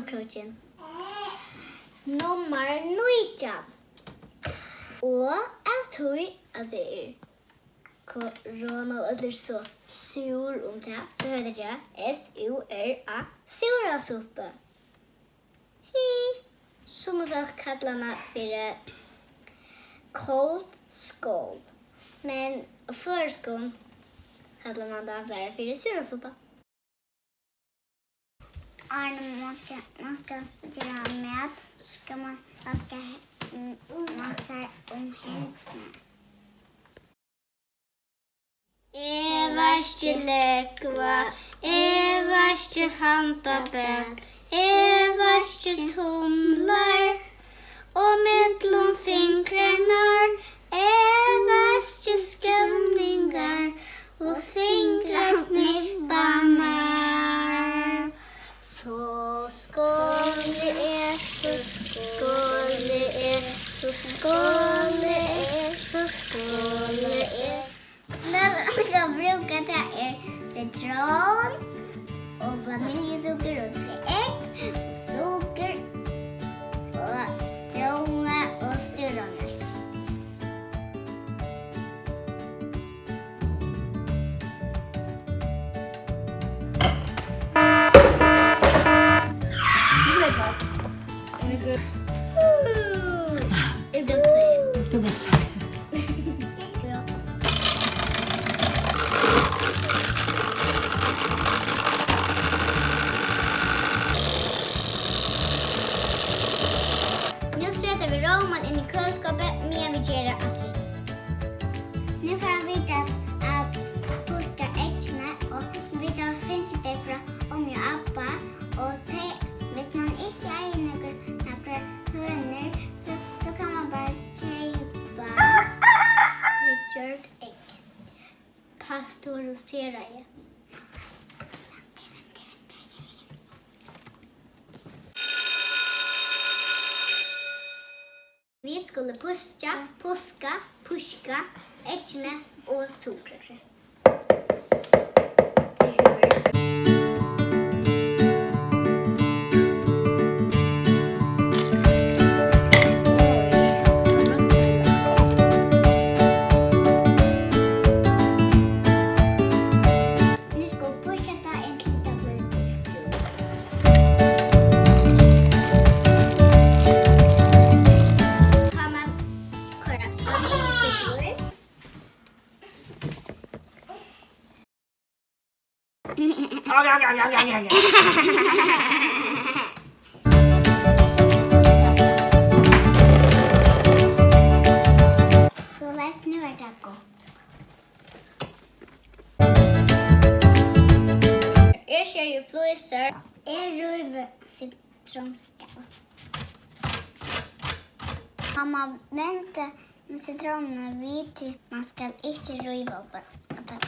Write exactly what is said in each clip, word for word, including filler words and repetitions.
Krókin. Nummar nítjan. Og av tí at tað er korona og øll eru so súr um tað, so høvdu tey gera S U R A, súrasuppu. Hi. Summi fólk kalla hana fyri cold skål, men á føroyskum kallar man tað bara fyri súrasuppa. Áðrenn man skal, man skal gera mat, so skal man vaska he-, m-, man sær um hendurnar. Eg vaski lógva, eg vaski handabak, eg vaski tumlar og millum fingrarnar, eg vaski skøvningar og fingrasnipparnar. So skoli eg, so skoli eg, so skoli eg, so skoli eg. Lat okkum brúka, tað er sitrón og vaniljusukur og tvey egg, sukur og rjómi og súrrómjólk. Eg bremsaði. Tú bremsaði. Nú seta vit róman inn í køliskápið, meðan vit gera alt hitt. Nú fara vit at, at píska eggini, og vit hava fingið tey frá ommu og abba, og tey, hvis man ikki eigur nøkur, nakrar hønur, so, so kann man bara keypa viðgjørd egg. Pasteuriseraði. Vit skulu pískja, píska, píska eggini og sukrið. Nú skulu vit píska tað inntil tað blívur til skúr. Tá man koyrir vaniljusukur í. Soleiðis, nú er tað gott. Eg skeri flísar. Eg rívi sitrónskal. Tá man vendir sitrónina við, tí man skal ikki ríva upp at, at tað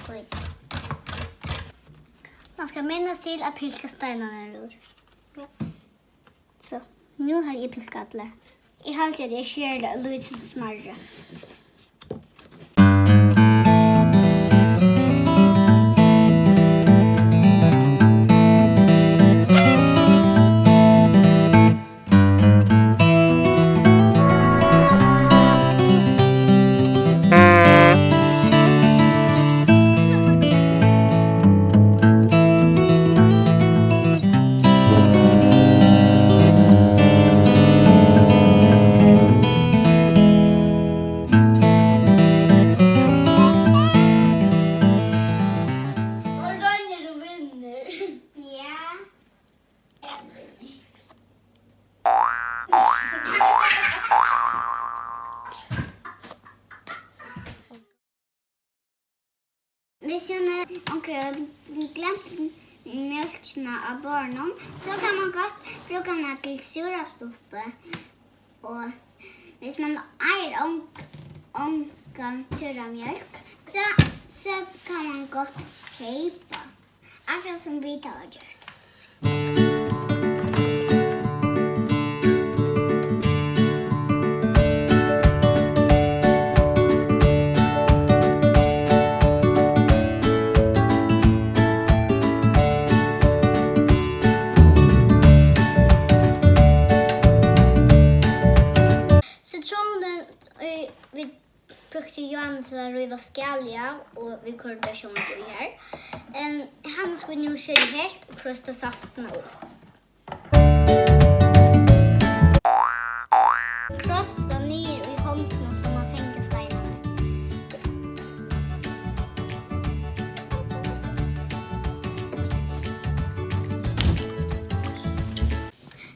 hvíta. Man skal minnast til at pilka steinarnar úr. Ja. So, nú havi eg pilkað allar. Eg haldi, at eg skeri tað lítið smærri. Og roynir og vinnur. Ja. Hvis hon er, onkur hevur gloymt mjólkina á borðinum, so kann man gott brúka hana til súrasuppu. Og hvis man eigur ong-, onga súra mjólk, so, so kann man gott keypa. Akkurát sum vit hava gjørt. At ríva skalið av, og vit koyra tað sjálvandi í har. Em, hana skulu vit nú skera í helvt og krossa saftina í. Krossa niður í hondina, so man fangar steinarnar.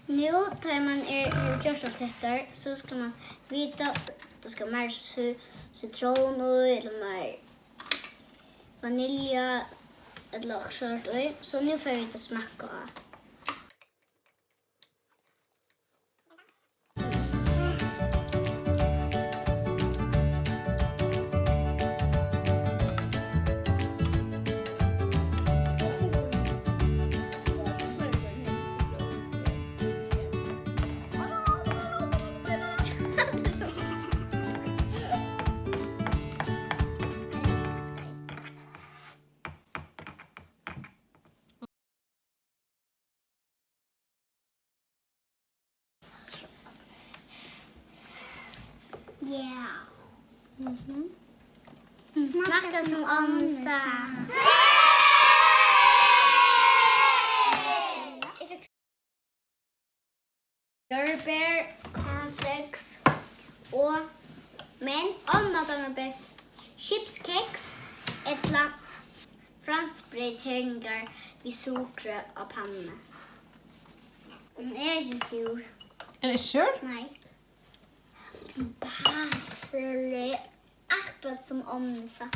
Nú, tá man er, hevur gjørt alt hetta, so skal man vita, tað skal meira si-, sitrón í, ella meira vanilja, ella okkurt í. So nú fara vit at smakka á. Ja. Mhm. Snakka sum ommusa. Jarðber, cornflakes og, men omma dámar best chipskeks ella franskbreyðterningar við sukri á pannu. Hon er ikki súr. Er tað ikki súr? Nei. Basili, akkurát sum ommusa.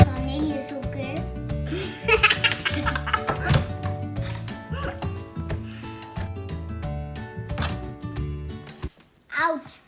Vaniljusukur. Ouch.